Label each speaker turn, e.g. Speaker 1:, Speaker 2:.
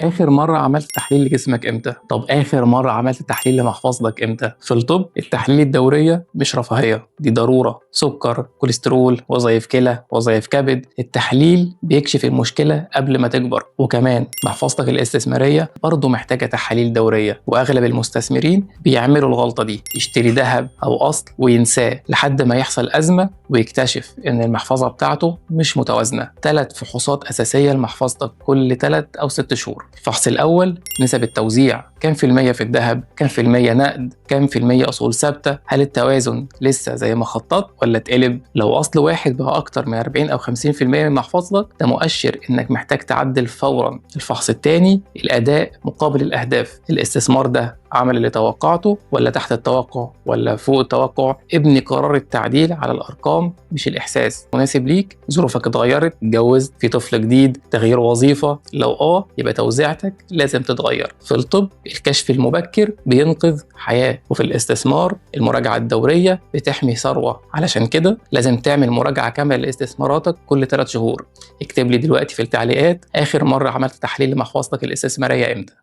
Speaker 1: آخر مرة عملت تحليل لجسمك إمتى؟ طب آخر مرة عملت تحليل لمحفظتك إمتى؟ في الطب التحليل الدورية مش رفاهية، دي ضرورة. سكر، كوليسترول، وظائف كلى، وظائف كبد، التحليل بيكشف المشكلة قبل ما تكبر. وكمان محفظتك الاستثمارية برضه محتاجة تحاليل دورية، وأغلب المستثمرين بيعملوا الغلطة دي، يشتري ذهب أو أصل وينساه لحد ما يحصل أزمة ويكتشف إن المحفظة بتاعته مش متوازنة. 3 فحوصات أساسية لمحفظتك كل 3 أو 6 شهور. الفحص الأول نسب التوزيع، كام في المية في الذهب، كام في المية نقد، كام في المية أصول ثابتة، هل التوازن لسه زي ما خططت ولا اتقلب؟ لو أصل واحد بقى أكتر من 40 أو 50% من محفظتك ده مؤشر إنك محتاج تعدل فورا. الفحص الثاني الأداء مقابل الأهداف، الاستثمار ده عمل اللي توقعته ولا تحت التوقع ولا فوق التوقع؟ ابني قرار التعديل على الأرقام مش الإحساس. مناسب ليك؟ ظروفك اتغيرت، اتجوزت، في طفل جديد، تغيير وظيفة؟ لو يبقى توزيعتك لازم تتغير. في الطب الكشف المبكر بينقذ حياة، وفي الاستثمار المراجعة الدورية بتحمي ثروة. علشان كده لازم تعمل مراجعة كاملة لاستثماراتك كل 3 شهور. اكتب لي دلوقتي في التعليقات آخر مرة عملت تحليل لمحفظتك الاستثمارية امتى؟